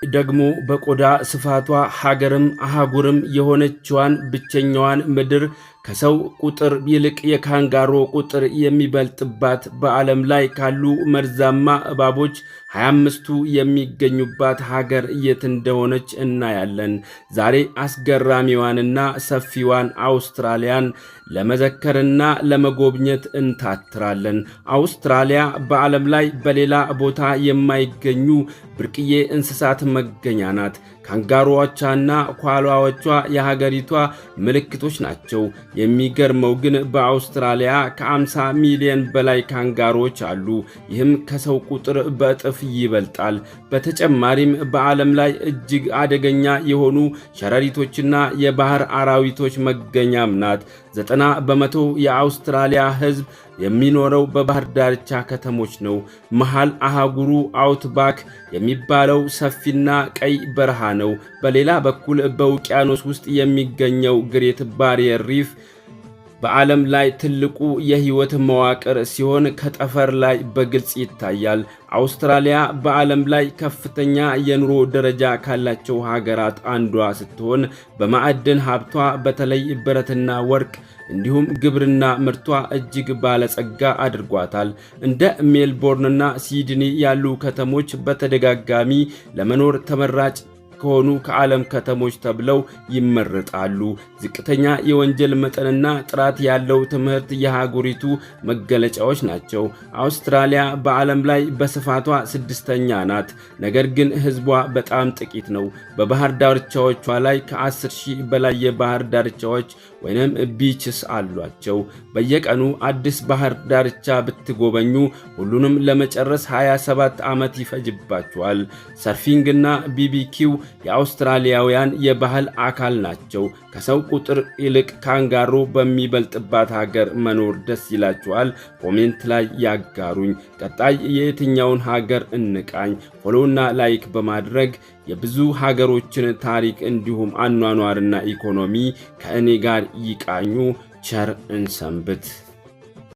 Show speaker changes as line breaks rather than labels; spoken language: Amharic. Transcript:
ደግሞ በቆዳ ስፋቷ ሀገርም አህጉርም የሆነችዋን ብቸኛዋን ምድር፣ ከሰው ቁጥር ይልቅ የካንጋሮ ቁጥር የሚበልጥባት፣ በዓለም ላይ ካሉ መርዛማ እባቦች 25ቱ የሚገኙባት ሀገር የት እንደሆነች እናያለን። ዛሬ አስገራሚዋንና ሰፊዋን አውስትራሊያን ለመዘከርና ለመጎብኘት እንታትራለን። አውስትራሊያ በዓለም ላይ በሌላ ቦታ የማይገኙ ብርቅዬ እንስሳት መገኛ ናት። ካንጋሮዎቿና ኮአላዎቿ የሀገሪቷ ምልክቶች ናቸው። የሚገርመው ግን በአውስትራሊያ ከ50 ሚሊዮን በላይ ካንጋሮዎች አሉ። ይህም ከሰው ቁጥር በእጥፍ ይበልጣል። በተጨማሪም በዓለም ላይ እጅግ አደገኛ የሆኑ ሸረሪቶችና የባህር አራዊቶች መገኛም ናት። 90% የአውስትራሊያ ሕዝብ የሚኖረው በባህር ዳርቻ ከተሞች ነው። መሃል አህጉሩ አውትባክ የሚባለው ሰፊና ቀይ በረሃ ነው። በሌላ በኩል በውቅያኖስ ውስጥ የሚገኘው Great Barrier Reef በዓለም ላይ ትልቁ የሕይወት መዋቅር ሲሆን ከጠፈር ላይ በግልጽ ይታያል። አውስትራሊያ በዓለም ላይ ከፍተኛ የኑሮ ደረጃ ካላቸው ሀገራት አንዷ ስትሆን በማዕድን ሀብቷ፣ በተለይ ብረትና ወርቅ እንዲሁም ግብርና ምርቷ እጅግ ባለጸጋ አድርጓታል። እንደ ሜልቦርንና ሲድኒ ያሉ ከተሞች በተደጋጋሚ ለመኖር ተመራጭ ከሆኑ ከዓለም ከተሞች ተብለው ይመረጣሉ። ዝቅተኛ የወንጀል መጠንና ጥራት ያለው ትምህርት የሀገሪቱ መገለጫዎች ናቸው። አውስትራሊያ በዓለም ላይ በስፋቷ ስድስተኛ ናት። ነገር ግን ሕዝቧ በጣም ጥቂት ነው። በባህር ዳርቻዎቿ ላይ ከ10 ሺህ በላይ የባህር ዳርቻዎች ወይም beaches አሏቸው። በየቀኑ አዲስ ባህር ዳርቻ ብትጎበኙ ሁሉንም ለመጨረስ 27 ዓመት ይፈጅባችኋል። Surfing ና BBQ የአውስትራሊያውያን የባህል አካል ናቸው። ከሰው ቁጥር ይልቅ ካንጋሮ በሚበልጥባት ሀገር መኖር ደስ ይላችኋል? Comment ላይ ያጋሩኝ። ቀጣይ የየትኛውን ሀገር እንቃኝ? Follow ና like በማድረግ የብዙ ሀገሮችን ታሪክ እንዲሁም አኗኗርና ኢኮኖሚ ከእኔ ጋር ይቃኙ። ቸር እንሰንብት።